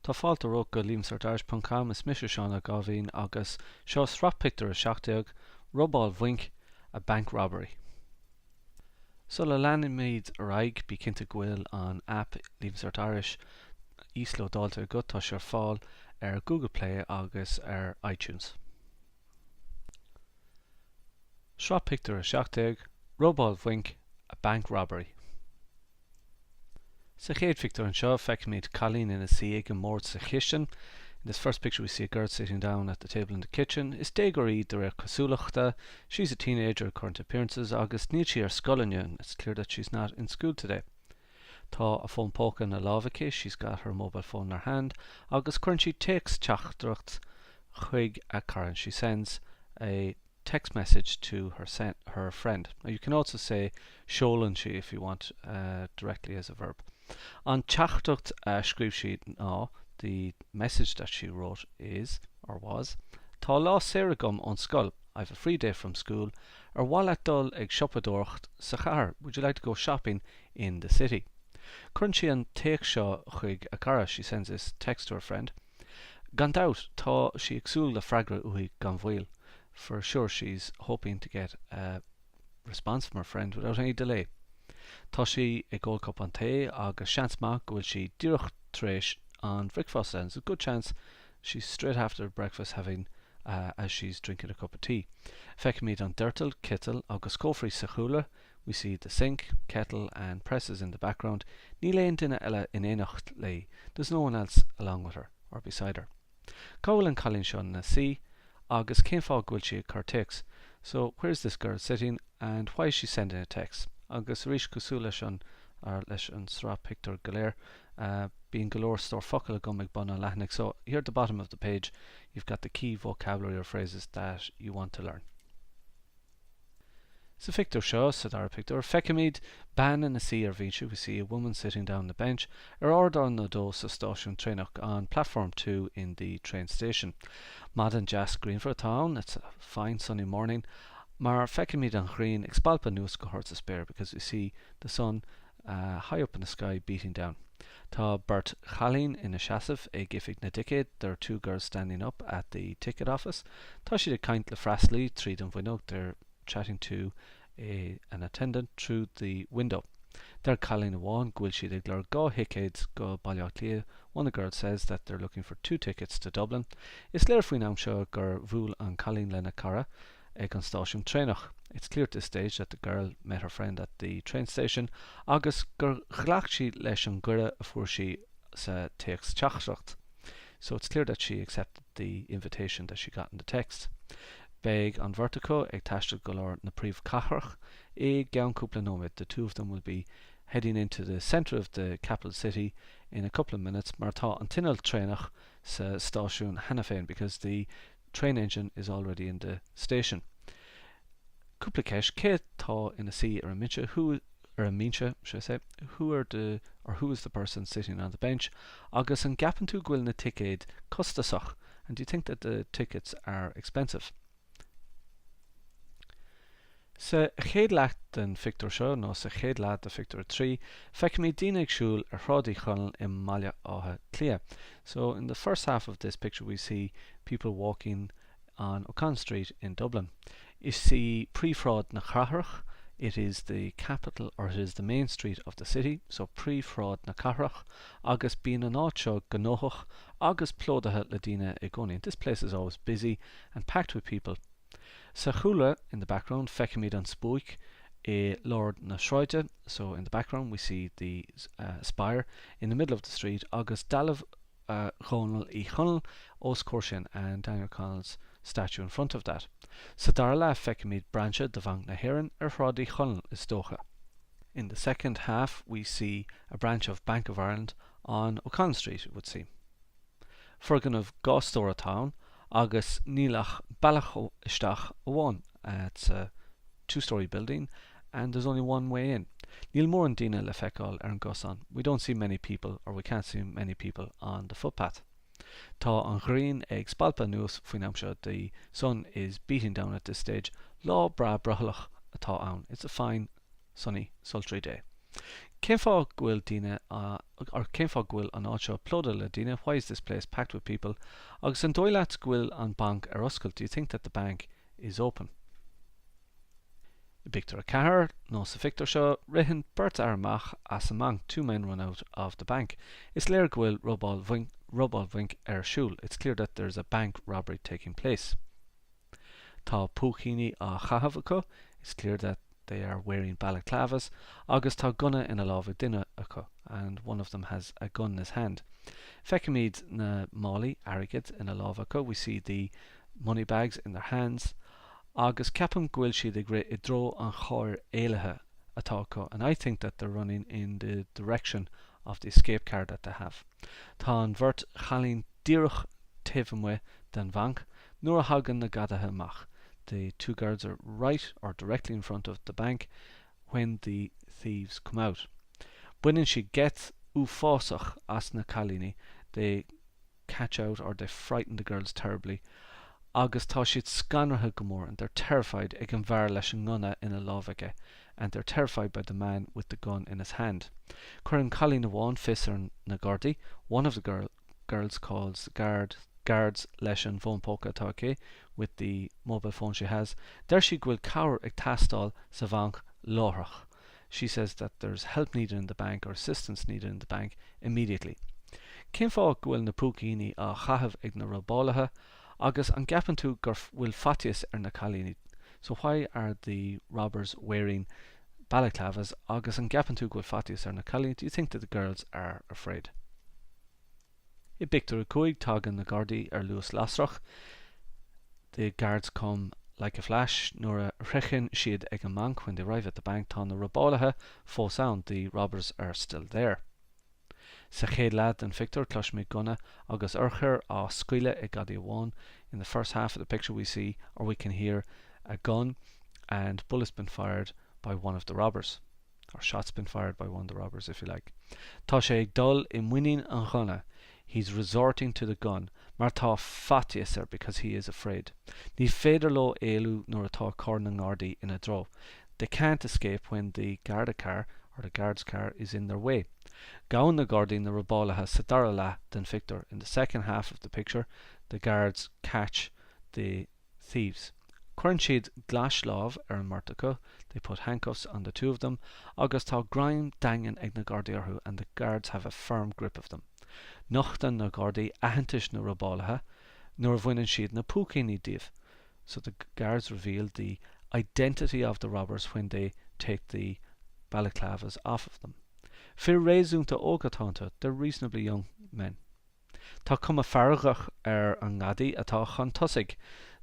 Tá fáilte romhat go leavingcertirish ponc com, is mise Seán Ó Gáibhín agus seo sraith pictiúr 17, Robáil Bhainc, A Bank Robbery. Sula leanaimid ar aghaidh, bí cinnte go bhfuil an aip Leaving Cert Irish íoslódáilte agat, tá sé ar fáil ar Google Play agus ar iTunes. Sraith pictiúr 17, Robáil Bhainc, A Bank Robbery. Sa chéad phictiúr anseo, feicimid cailín ina suí ag an mbord sa chistin. In this first picture we see a girl sitting down at the table in the kitchen. Is déagóir í de réir cosúlachta. She's a teenager according to appearances agus níl sí ar scoil inniu. It's clear that she's not in school today. Tá a fón póca ina lámh aici, she's got her mobile phone in her hand, agus cuireann sí téacs-teachtaireacht chuig a cara and she sends a text message to her her friend. Now you can also say seolann sí if you want uh, directly as a verb. An teachtaireacht a scríobh sí ná, the message that she wrote is, or was, Tá lá saor agam ón scoil, I've a free day from school, ar mhaith leat dul ag siopadóireacht sa chathair, would you like to go shopping in the city? Cuireann sí an téacs seo chuig a cara, she sends this text to her friend. Gan dabht, tá sí ag súil le freagra uaithi gan mhoill. For sure she's hoping to get a response from her friend without any delay. Tá sí ag ól cupán tae agus seans maith go bhfuil sí díreach tar éis an bhricfeasta and there's a good chance she's straight after breakfast having uh, as she's drinking a cup of tea. Feicimid an doirteal, citeal agus cófraí sa chúlra, we see the sink, kettle and presses in the background. Níl aon duine eile in éineacht léi. There's no one else along with her or beside her. Cá bhfuil an cailín seo ina suí agus cén fáth go bhfuil sí ag cur téacs? So, where is this girl sitting and why is she sending a text? Agus arís, cosúil leis an leis an sraith pictiúr go léir, bíonn go leor stór focal agam ag bun an leathanaigh. So, here at the bottom of the page, you've got the key vocabulary or phrases that you want to learn. Sa phictiúr seo, sa dara pictiúr, feicimid bean ina suí ar bhinse, we see a woman sitting down on the bench, ar ardán a dó sa stáisiún traenach, on platform 2 in the train station. Maidin deas grianmhar atá ann, it's a fine sunny morning, mar feicimid an ghrian ag spalpadh anuas go hard sa spéir, because we see the sun high up in the sky beating down. Tá beirt chailín ina seasamh ag oifig na dticéad, there are two girls standing up at the ticket office. Tá siad ag caint le freastalaí tríd an bhfuinneog, they're chatting to a an attendant through the window. Deir cailín amháin go bhfuil siad ag lorg dhá thicéad go Baile Átha Cliath, one of the girls says that they're looking for two tickets to Dublin. Is léir faoin am seo gur bhuail an cailín lena cara ag an stáisiún traenach. It's clear at this stage that the girl met her friend at the train station agus gur ghlac sí leis an gcuireadh a fuair sí sa téacs-teachtaireacht. So it's clear that she accepted the invitation that she got in the text. Beidh an bheirt acu ag taisteal go lár na príomhchathrach i gceann cúpla nóiméad. The two of them will be heading into the centre of the capital city in a couple of minutes mar tá an t-inneall traenach sa stáisiún cheana féin because the train engine is already in the station. Cúpla ceist, cé atá ina suí ar an mbinse? Who ar an mbinse, should I say, who are the or who is the person sitting on the bench? Agus an gceapann tú go bhfuil na ticéid costasach? And do you think that the tickets are expensive? Sa chéad leath den phictiúr seo, nó sa chéad leath de phictiúr 3, feicimid daoine ag siúl ar Shráid Uí Chonaill i mBaile Átha Cliath. So, in the first half of this picture we see people walking on O'Connell Street in Dublin. Is í príomhshráid na cathrach, it is the capital or it is the main street of the city, so príomhshráid na cathrach, agus bíonn an áit seo gnóthach agus plódaithe le daoine i gcónaí. This place is always busy and packed with people. Sa chúlra, in the background, feicimid an spuaic i lár na sráide, so in the background we see the spire in the middle of the street, agus dealbh Dhónaill Uí Chonaill os comhair sin, and Daniel O'Connell's statue in front of that. Sa dara leath feicimid brainse de Bhanc na hÉireann ar Shráid Uí Chonaill, is dócha. In the second half we see a branch of Bank of Ireland on O'Connell Street, it would seem. Foirgneamh dhá stór atá ann agus níl ach bealach isteach amháin. It's a two-storey building and there's only one way in. Níl mórán daoine le feiceáil ar an gcosán. We don't see many people or we can't see many people on the footpath. Tá an ghrian ag spalpadh anuas faoin am seo The sun is beating down at this stage. Lá breá brothallach atá ann. It's a fine sunny, sultry day. Cén fáth go bhfuil daoine or cén fáth go bhfuil an áit seo plódaithe le daoine, why is this place packed with people? Agus an dóigh leat go bhfuil an banc ar oscailt, do you think that the bank is open? I bpictiúr 4, nó sa phictiúr seo, ritheann beirt fhear amach as an mbanc, two men run out of the bank. Is léir go bhfuil robáil robáil bhainc ar siúl, it's clear that there's a bank robbery taking place. Tá púicíní á chaitheamh acu, it's clear that they are wearing balaclavas, agus tá gunna ina lámh ag duine acu, and one of them has a gun in his hand. Feicimid na málaí airgid ina lámh acu, we see the money bags in their hands, agus ceapaim go bhfuil siad ag rith i dtreo an chairr éalaithe atá acu and I think that they're running in the direction of the escape car that they have. Tá an bheirt chailín díreach taobh amuigh den bhanc nuair a thagann na gadaithe amach The two girls are right or directly in front of the bank when the thieves come out. Baineann siad geit uafásach as na cailíní They catch out or they frighten the girls terribly agus tá siad scanraithe go mór and they're terrified ag an bhfear leis an ngunna ina lámh aige and they're terrified by the man with the gun in his hand. Cuireann cailín amháin fios ar na Gardaí one of the girl, girls calls the guard, guards leis an bhfón póca atá aici with the mobile phone she has. Deir sí go bhfuil cabhair ag teastáil sa bhanc láithreach. She says that there's help needed in the bank or assistance needed in the bank immediately. Cén fáth go bhfuil na púicíní á chaitheamh ag na robálaithe agus an gceapann tú go bhfuil faitíos ar na cailíní So why are the robbers wearing balaclavas agus an gceapann tú go bhfuil faitíos ar na cailíní Do you think that the girls are afraid? I bpictiúr 5 tagann na Gardaí ar luas lasrach. The guards come like a flash nuair a shroicheann siad ag an mbanc when they arrive at the bank tá na robálaithe fós ann the robbers are still there. Sa chéad leath den phictiúr cloisimid gunna agus urchair á scaoileadh ag gadaí amháin In the first half of the picture we see or we can hear a gun and bullets been fired by one of the robbers. or shots been fired by one of the robbers if you like. Tá sé ag dul i muinín an ghunna, he's resorting to the gun, mar tá faitíos air because he is afraid. Ní féidir leo éalú nuair atá carr na nGardaí ina dtreo. They can't escape when the Garda car or the guard's car is in their way. Gabhann na Gardaí na robálaithe sa dara leath den phictiúr. In the second half of the picture, the guards catch the thieves. Cuireann siad glaslámh ar an mbeirt acu, they put handcuffs on the two of them, agus tá greim daingean ag na Gardaí orthu and the guards have a firm grip of them. Nochtann na Gardaí aitheantais na robálaithe nuair a bhaineann siad na púicíní díobh so the guards reveal the identity of the robbers when they take the balaclavas off of them. Fir réasúnta óga atá iontu, they're reasonably young men. Tá cuma feargach ar an ngadaí atá chun tosaigh,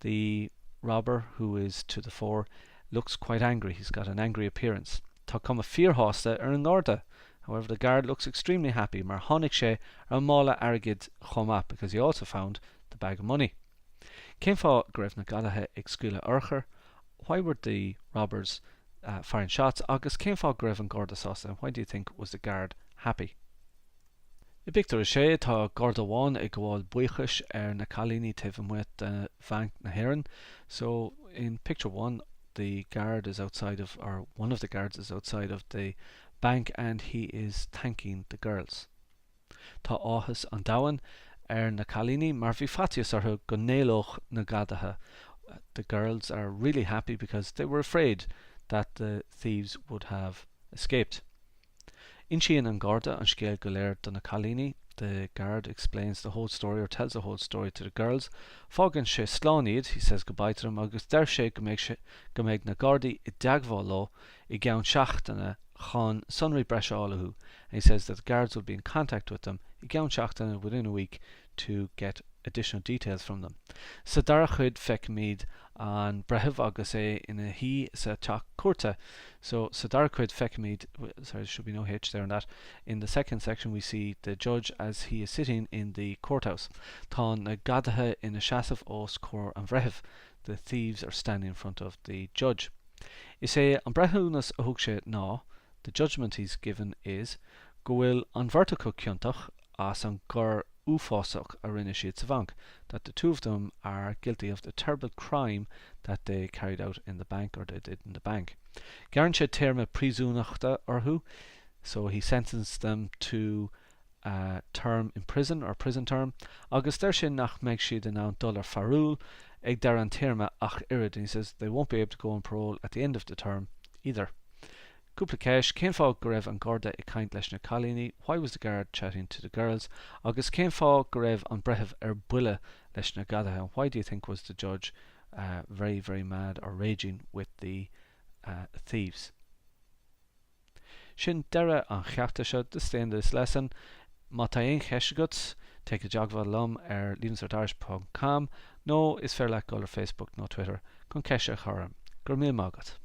the robber who is to the fore looks quite angry, he's got an angry appearance. Tá cuma fíorshásta ar an ngarda, however the guard looks extremely happy mar tháinig sé ar an mála airgid chomh maith because he also found the bag of money. Cén fáth go raibh na gadaithe ag scaoileadh urchar, why were the robbers firing shots agus cén fáth go raibh an garda sásta and why do you think was the guard happy? I bpictiúr 6, tá garda amháin ag gabháil buíochais ar na cailíní taobh amuigh de Bhanc na hÉireann. So, in picture 1, the guard is outside of, or one of the guards is outside of the bank and he is thanking the girls. Tá áthas an domhain ar na cailíní mar bhí faitíos orthu go n-éalódh na gadaithe. The girls are really happy because they were afraid that the thieves would have escaped. Insíonn an garda an scéal go léir do na cailíní, the guard explains the whole story or tells the whole story to the girls. Fágann sé slán iad, he says goodbye to them, agus deir sé go mbeidh sé, go mbeidh na Gardaí i dteagmháil leo i gceann seachtaine chun sonraí breise a fháil uathu and he says that the guards will be in contact with them i gceann seachtaine within a week to get additional details from them. Sa dara cuid feicimid an breitheamh agus é ina shuí sa teach cúirte. So sa dara cuid feicimid sorry there should be no H there in that. In the second section we see the judge as he is sitting in the courthouse. Tá na gadaithe ina seasamh os comhair an bhreithimh. The thieves are standing in front of the judge. Is é an breithiúnas a thug sé ná, the judgment he's given is, go bhfuil an bheirt acu ciontach as an gcoir uafásach a rinne siad sa bhanc, that the two of them are guilty of the terrible crime that they carried out in the bank or they did in the bank. Gearrann sé téarma príosúnachta orthu, So he sentenced them to a term in prison, or prison term, agus deir sé nach mbeidh siad in ann dul ar pharúl ag deireadh an téarma ach oiread, and he says they won't be able to go on parole at the end of the term either. Cúpla ceist, Cén fáth go raibh an garda ag caint leis na cailíní? Why was the guard chatting to the girls? Agus cén fáth go raibh an breitheamh ar buile leis na gadaithe? And why do you think was the judge very, very mad or raging with the thieves? Sin deireadh an cheachta seo, this is the end of this lesson. Má tá aon cheist agat, téigh i dteagmháil liom ar leavingcertirish.com nó is féidir leat dul ar Facebook nó Twitter chun ceist a chur orm. Go raibh míle maith agat.